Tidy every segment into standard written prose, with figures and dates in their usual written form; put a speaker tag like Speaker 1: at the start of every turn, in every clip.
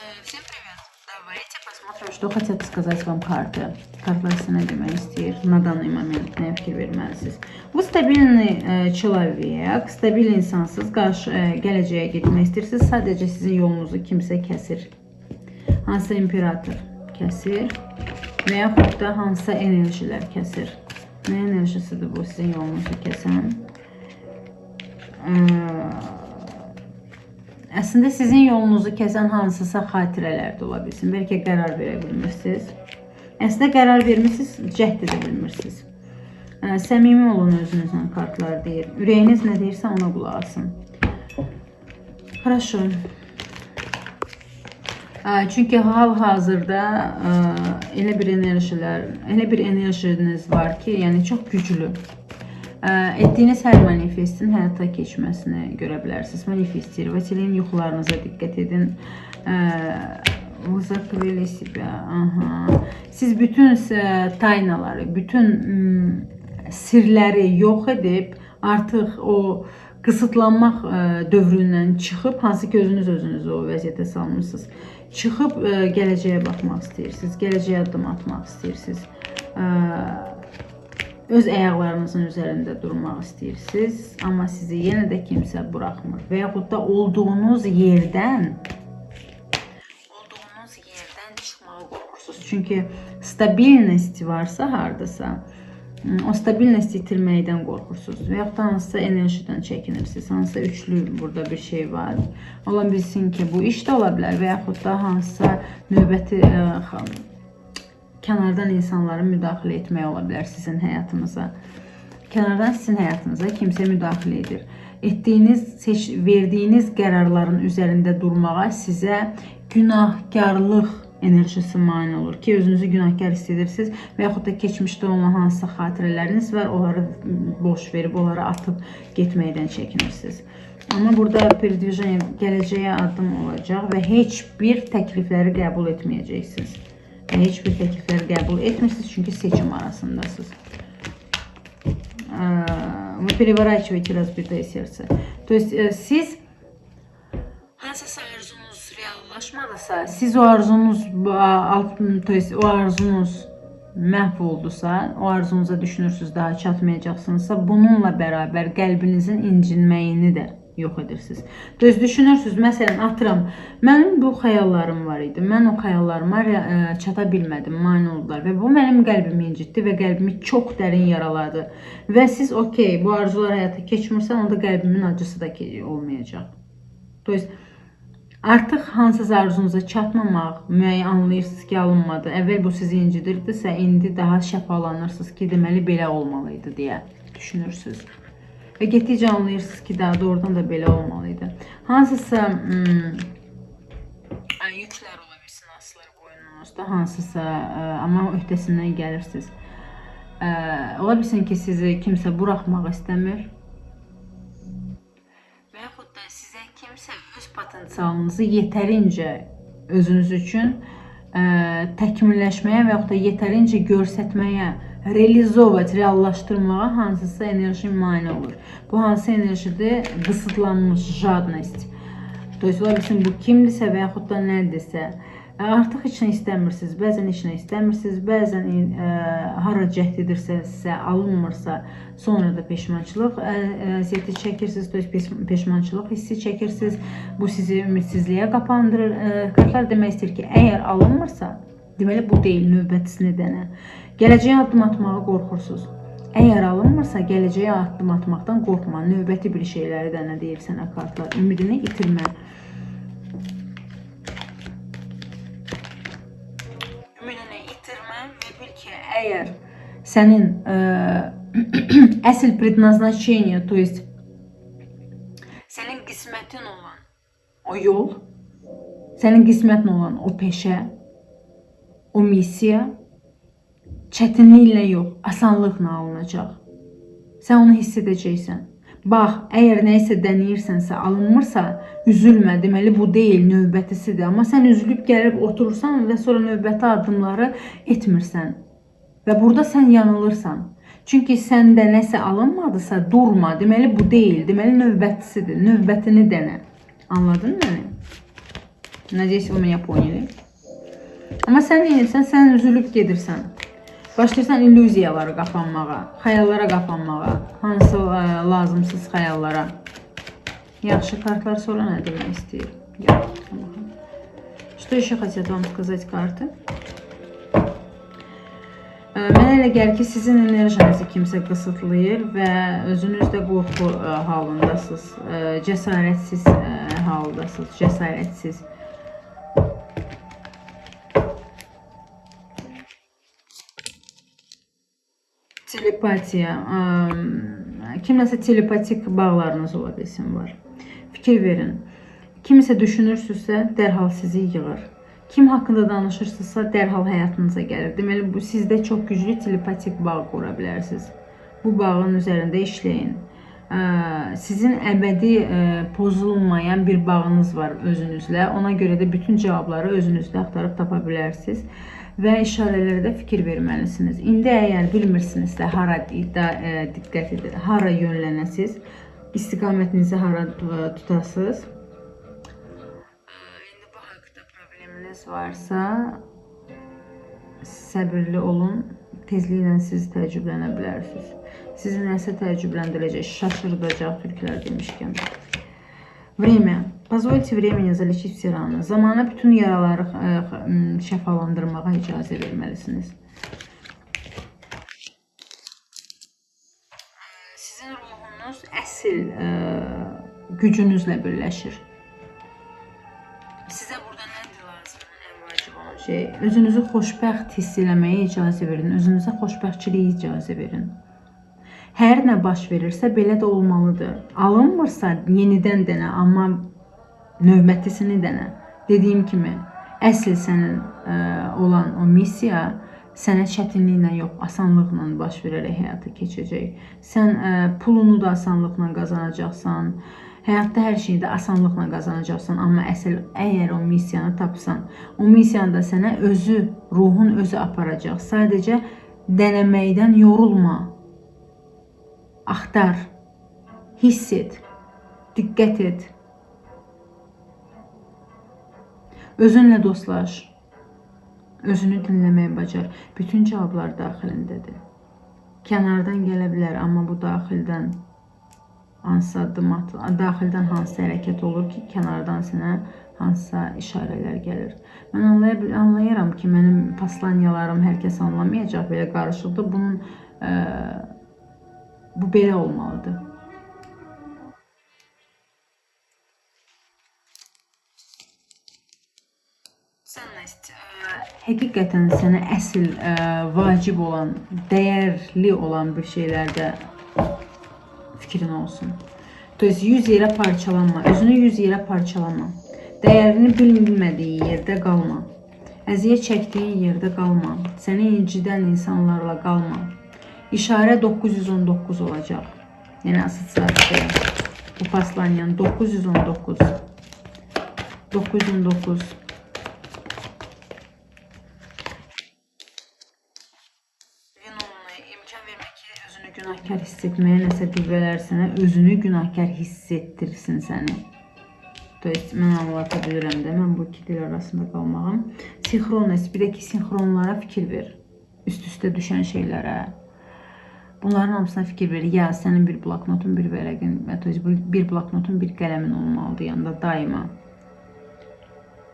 Speaker 1: Всем привет! Давайте посмотрим, что хотят сказать вам карты. Kartlar sizə nə demək istəyir на данный момент, nəyə fikir verməlisiniz? Bu stabilный человек, stabil insansız, qarşı gələcəyə getmək istəyirsiniz. Sadəcə sizin yolunuzu kimsə kəsir. Hansısa imperator kəsir və yaxud da hansısa enerjilər kəsir. Nə enerjisidir bu sizin yolunuzu kəsən? Əslində sizin yolunuzu kəsən hansısa xatirələr də ola bilsin. Bəlkə qərar verə bilmirsiniz. Əslində qərar vermisiniz, cəhd edə bilmirsiniz. Səmimi olun özünüzlə, kartlar deyir. Ürəyiniz nə deyirsə ona qulaq asın. Хорошо. Çünki hal-hazırda elə bir enerjilər, elə bir enerjiniz var ki, yəni çox güclü. Etdiyiniz hər manifestin həyata keçməsini görə bilərsiniz. Manifestirovat eləyin, yuxularınıza diqqət edin. Вы закрыли себя. Aha. Siz bütün taynaları, bütün sirləri yox edib artıq o qısıtlanmaq dövründən çıxıb, hansı ki özünüz özünüzü o vəziyyətə salmısınız. Çıxıb gələcəyə baxmaq istəyirsiniz, gələcəyə addım atmaq istəyirsiniz. Öz ayaqlarınızın üzərində durmaq istəyirsiniz, amma sizi yenə də kimsə buraxmır və yaxud da olduğunuz yerdən çıxmağa qorxursunuz. Çünki stabilnost varsa hardasa, o stabilnosti itirməkdən qorxursunuz və yaxud da hansısa enerjidən çəkinirsiniz. Hansısa üçlü burada bir şey var. Ola bilsin ki, bu iş də ola bilər və yaxud da hansısa növbəti kənardan insanların müdaxilə etməyi ola bilər sizin həyatınıza. Kənardan sizin həyatınıza kimsə müdaxilə edir. Etdiyiniz, verdiyiniz qərarların üzərində durmağa sizə günahkarlıq enerjisi mane olur ki, özünüzü günahkar hiss edirsiniz və yaxud da keçmişdə olan hansısa xatirələriniz var, onları boş verib, onları atıb getməkdən çəkinirsiniz. Amma burada передвижение, gələcəyə addım olacaq və heç bir təklifləri qəbul etməyəcəksiniz. Və heç bir təklifləri qəbul etmirsiniz, çünki seçim arasındasınız. Вы переворачиваете разбитое сердце. То есть siz hansısa arzunuz reallaşmadısa, siz o arzunuz то есть o arzunuz məhv oldusa, o arzunuza düşünürsüz daha çatmayacaqsınızsa, bununla bərabər qəlbinizin incinməyini də yox edirsiniz. Düz düşünürsüz, məsələn, atıram, mənim bu xəyallarım var idi. Mən o xəyallarıma çata bilmədim, mane oldular və bu mənim qəlbimi incitdi və qəlbimi çox dərin yaraladı. Və siz okey, bu arzular həyata keçmirsə, onda qəlbimin acısı da ki olmayacaq. То есть artıq hansısa arzunuza çatmamaq, müəyyən anlayırsınız ki, alınmadı. Əvvəl bu sizi incidirdisə, indi daha şəfalanırsınız ki, deməli belə olmalı idi deyə düşünürsünüz. Və getdikcə anlayırsınız ki, daha doğrudan da belə olmalı idi. Hansısa yüklər ola bilsin asılır boynunuzda, hansısa amma öhdəsindən gəlirsiniz. Ola bilsin ki, sizi kimsə buraxmaq istəmir. Və yaxud da sizə kimsə öz potensialınızı yetərincə özünüz üçün təkmilləşməyə və yaxud da yetərincə göstərməyə, реализовать, reallaşdırmağa hansısa enerji mane olur. Bu hansı enerjidir? Qısıtlanmış жадность. То есть ola bilsin bu kimdirsə və yaxud da nədirsə. Artıq heç nə istəmirsiniz. Bəzən heç nə istəmirsiniz, bəzən hara cəhd edirsənizsə, alınmırsa, sonra da peşmançılıq əziyyəti çəkirsiniz, то есть peşmançılıq hissi çəkirsiniz. Bu sizi ümidsizliyə qapandırır. Kartlar demək istəyir ki, əgər alınmırsa, deməli bu deyil, növbətisini dənə. Gələcəyə addım atmağa qorxursunuz. Əgər alınmırsa, gələcəyə addım atmaqdan qorxma. Növbəti bir şeyləri dənə deyir sənə kartlar. Ümidini itirmə. Ümidini itirmə və bil ki, əgər sənin əsl предназначение, то есть sənin qismətin olan o yol, sənin qismətin olan o peşə, o missiya çətinliklə yox, asanlıqla alınacaq. Sən onu hiss edəcəksən. Bax, əgər nəyisə dənəyirsənsə, alınmırsa, üzülmə. Deməli bu deyil, növbətisidir. Amma sən üzülüb gəlib oturursan və sonra növbəti addımları etmirsən. Və burada sən yanılırsan. Çünki səndə nəsə alınmadısa, durma. Deməli bu deyil. Deməli növbətisidir. Növbətini dənə. Anladın məni? Надеюсь, вы меня поняли. Amma sən nə edirsən? Sən üzülüb gedirsən. Başlayırsan illüziyalara qapanmağa, xəyallara qapanmağa, hansı lazımsız xəyallara. Yaxşı, kartlar sonra nə demək istəyir? Gəl, baxım. Что еще хотят вам сказать карты? Mənə elə gəlir ki, sizin enerjinizi kimsə qısıtlayır və özünüz də qorxu halındasınız, cəsarətsiz haldasınız, cəsarətsiz. Telepatiya, kimləsə telepatik bağlarınız ola bilsin var. Fikir verin. Kimisə düşünürsünüzsə, dərhal sizi yığır. Kim haqqında danışırsınızsa, dərhal həyatınıza gəlir. Deməli, bu sizdə çox güclü telepatik bağ qura bilərsiniz. Bu bağın üzərində işləyin. Sizin əbədi pozulmayan bir bağınız var özünüzlə. Ona görə də bütün cavabları özünüzdə axtarıb tapa bilərsiniz və işarələrə də fikir verməlisiniz. İndi əgər bilmirsinizsə hara diqqət edin, hara yönlənəsiz, istiqamətinizi hara tutasınız. İndi bu haqda probleminiz varsa səbirli olun. Tezliklə siz təəccüblənə bilərsiniz. Sizi nəsə təəccübləndirəcək, şaşırdacaq türklər demişkən. Время. Позвольте времени залечить все раны. Zamana bütün yaraları şəfalandırmağa icazə verməlisiniz. Sizin ruhunuz əsl gücünüzlə birləşir. Sizə burada nədir lazım? Ən vacib olan şey. Özünüzü xoşbəxt hiss eləməyə icazə verin. Özünüzə xoşbəxtçiliyi icazə verin. Hər nə baş verirsə belə də olmalıdır. Alınmırsa yenidən dənə, amma növbətisini dənə. Dediyim kimi, əsl sənin olan o missiya sənə çətinliklə yox, asanlıqla baş verərək həyata keçəcək. Sən pulunu da asanlıqla qazanacaqsan. Həyatda hər şeyi də asanlıqla qazanacaqsan, amma əsl əgər o missiyanı tapsan, o missiyanı da sənə özü, ruhun özü aparacaq. Sadəcə dənəməkdən yorulma. Axtar, hiss et, diqqət et. Özünlə dostlaş. Özünü dinləməyi bacar. Bütün cavablar daxilindədir. Kənardan gələ bilər, amma bu daxildən hansısa addım at, daxildən hansısa hərəkət olur ki, kənardan sənə hansısa işarələr gəlir. Mən anlayıram ki, mənim poslanyalarım hər kəs anlamayacaq, belə qarışıqdır. Bunun bu belə olmalıdır. Həqiqətən sənə əsl vacib olan, dəyərli olan bir şeylərdə fikrin olsun. To есть 100 yerə parçalanma, özünü 100 yerə parçalama. Dəyərini bilmədiyi yerdə qalma. Əziyyət çəkdiyin yerdə qalma. Səni incidən insanlarla qalma. İşarə 919 olacaq. Yəni assosiasiya. Bu poslanyanın 919. 919. Vinovni imkan vermək ki, özünü günahkar hiss etməyə nəsə qüvvələr sənə özünü günahkar hiss etdirsin səni. To есть mən anlata bilirəm də, mən bu iki dil arasında qalmağım. Sinxronность, bir də ki, sinxronlara fikir ver. Üst-üstə düşən şeylərə. Bunların hamısına fikir ver. Ya sənin bir bloknotun, bir vərəqin, to есть bir bloknotun, bir qələmin olmalıdır yanında daima.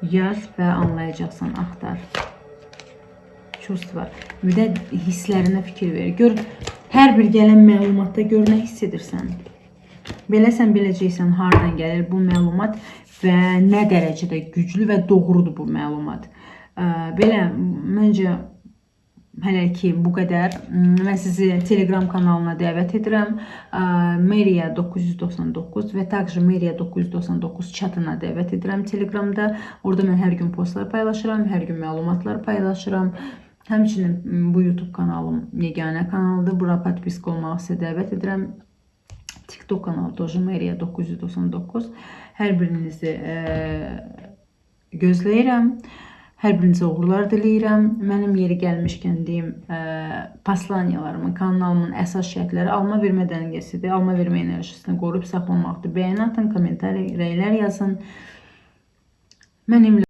Speaker 1: Yaz və anlayacaqsan, axtar. Чувства. Bir də hisslərinə fikir ver. Gör, hər bir gələn məlumatda gör nə hiss edirsən. Belə sən biləcəksən hardan gəlir bu məlumat və nə dərəcədə güclü və doğrudur bu məlumat. Belə məncə hələ ki bu qədər. Mən sizi Telegram kanalına dəvət edirəm. Meriya 999 və также Meriya 999 chatına dəvət edirəm Telegramda. Orada mən hər gün postlar paylaşıram, hər gün məlumatlar paylaşıram. Həmçinin bu YouTube kanalım yeganə kanaldır. Bura podpiska olmağı sizə dəvət edirəm. TikTok kanalı тоже Meriya 999. Hər birinizi gözləyirəm. Hər birinizə uğurlar diləyirəm. Mənim yeri gəlmişkən deyim, poslanyalarımın, kanalımın əsas şərtləri alma vermə dəngəsidir. Alma vermə enerjisini qoruyub saxlamaqdır. Bəyəni atın, kommentariya, rəylər yazın. Mənimlə